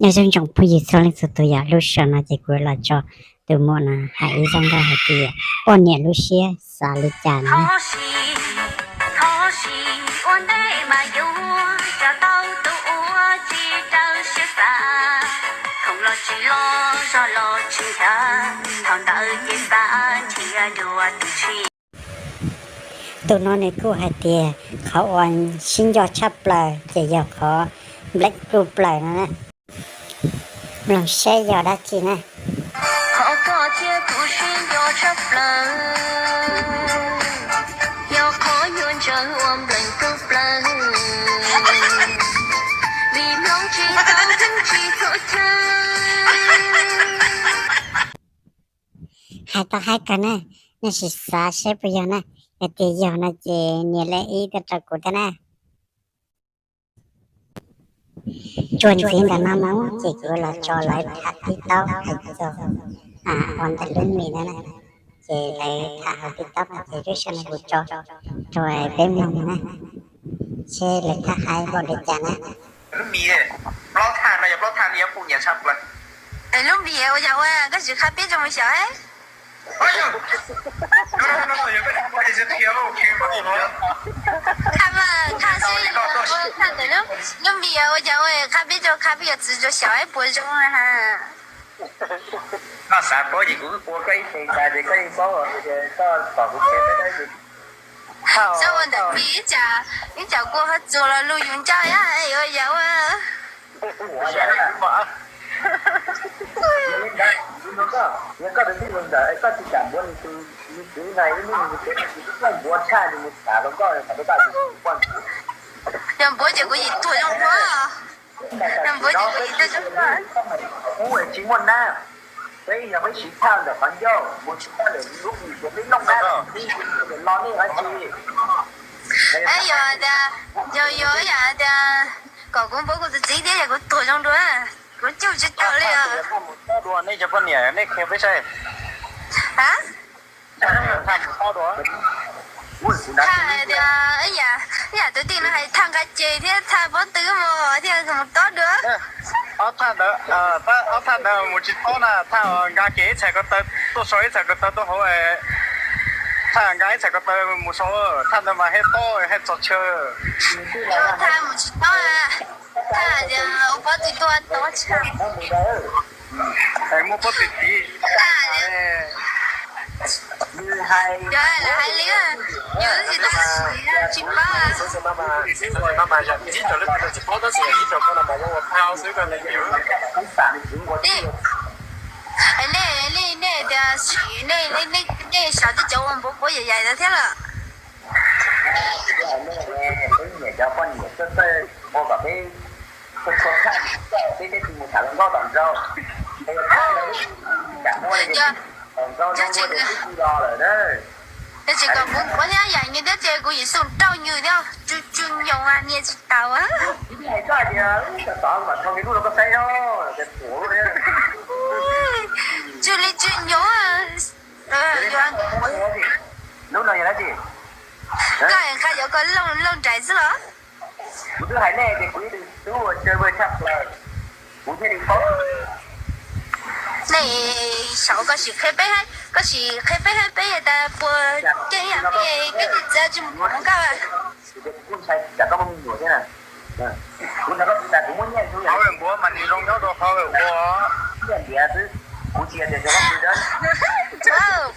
Nyob zoo tsoom phooj ywg txhua leej txhua tus, yog lub sij hawm no ces kuv los tso tus muam no hais ib zaj nkauj hais tias poj niam lub siab xav li cas na. Tus no nws kuj hais tias qhov uas sib nco tshaj plaws ces yog qhov npleem pluj plaws no na. Mloog seb yog dab tsi na. Qhov koj thiab kuv sib nco tshaj plaws, yog qhov nyuaj ntsawg uas npleem pluj plaws, vim mloog tsis tau tsis txhua chaw. Hais tau haib kawg na, nej sim xav seb puas yog na. Yog tias yog no ces nias like ib tuaj rau kuv thiab na. Tsuas ntxiv ntawm no mus ces kuv los tso lawv tham tib taub hais txog ua ntawm lub mis no na. Ces lawv tham hauv tib taub no ces lub sij hawm no kuv tso rau peb mloog na, seb lawv tham hais npaum li cas na. Lub mis, plaub thaj no yog plaub thaj nws yuav kuj nyiam tshaj plaws. Lub mis ua cas ua koj tsis qha peb tso mus xyaum? Qha mas, qha seb, qha ntawm lub, lub mis ua cas ua qha peb tso, qha peb yuav txiv tso xyaum puas zoo na. Koj xav paub ces kuv ua koj ib teg ntawd ces koj yeej paub, koj tom kuv qhia. Xyov ua ntawm kuv ib tsam, ib tsam kua ho txuas los lug yus ncaj ua yam ua. Yog koj tus tij laug ntawd es koj tsis kam npuav nws tus, nws txiv na, ib hnub nws txiv koj npuav tshaj nws mus tham hluas nkauj tham rau koj tus poj niam. Yog npuav ces kuv yim tuag zoo dua. Yog npuav ces kuv yim tuag zoo dua. Ub, tsis muaj nab, peb yog peb siv thaj ntawm qhov ncauj mus tsis thaj ntawm lub mis, peb looj nab los nej dab tsi. Yog tias, yog yog yam tias kom kuv npuav kuv tus txiv thiab yog kuv tuag zoo dua, kuv coj tsis tau li. Nej cov poj niam nej qhia peb saib. Thaj tias, ib yam tus tij no hais thaj nqa ces thiab thaj pob tw mus thiaj mus tob dua. Ob thaj ntawd, ob thaj ntawd mus tsis tob na, thaj nqa kiag ib txhais ko taw tuaj sau ib txhais ko taw tuaj hauv, thaj nqa ib txhais ko taw mus sau, thaj ntawd mas thiaj tob thiaj txog chaw. Thaj mus tsis tob, thaj tias ua pob tw tuaj tob tshaj. Muaj pob tw tiv. Yog lawv hais li, yus tsis tau siv tsis paub. Nej, nej tias siv, nej xyaum tej cov uas npuav npuav yam yam ntawd thiab lawm. Peb nyiam cov poj niam txawj txawj ua kom peb txhua txhua thaj peb thiaj tsis mus tham hluas nkauj tom ntej. Yog tsis kom kuv npuav thiab yam nws thiab ces kuv yim xum rau nws thiab, tsw tsw nyoos nias tsis tau. Hais koj tias tom tom kom thaum nws lub los koj saib os, tias tuam lub. Tsw li tsw nyoos. Lub no yog dab tsi? Koj nqa yuav koj looj nraim xwb los? Kuv twb hais nej tias kuv ib tug tub ua chaw ua tshaj plaws, kuv thiaj li paub. Nej saum koj sim qhia peb, koj sim qhia peb, peb tas puas ceeb yam peb, peb tsis txawj tsis mus pom koj. Kuv ntshai tsam koj muaj me nyuam thiab na. Kuv ntshai koj tsis tas kuv muaj nyiaj. Qhov uas npuav mas nws zoo nyob rau qhov uas ua nyiaj ntiav xwb, kuv tsis yog tias xyov koj tsis dawb.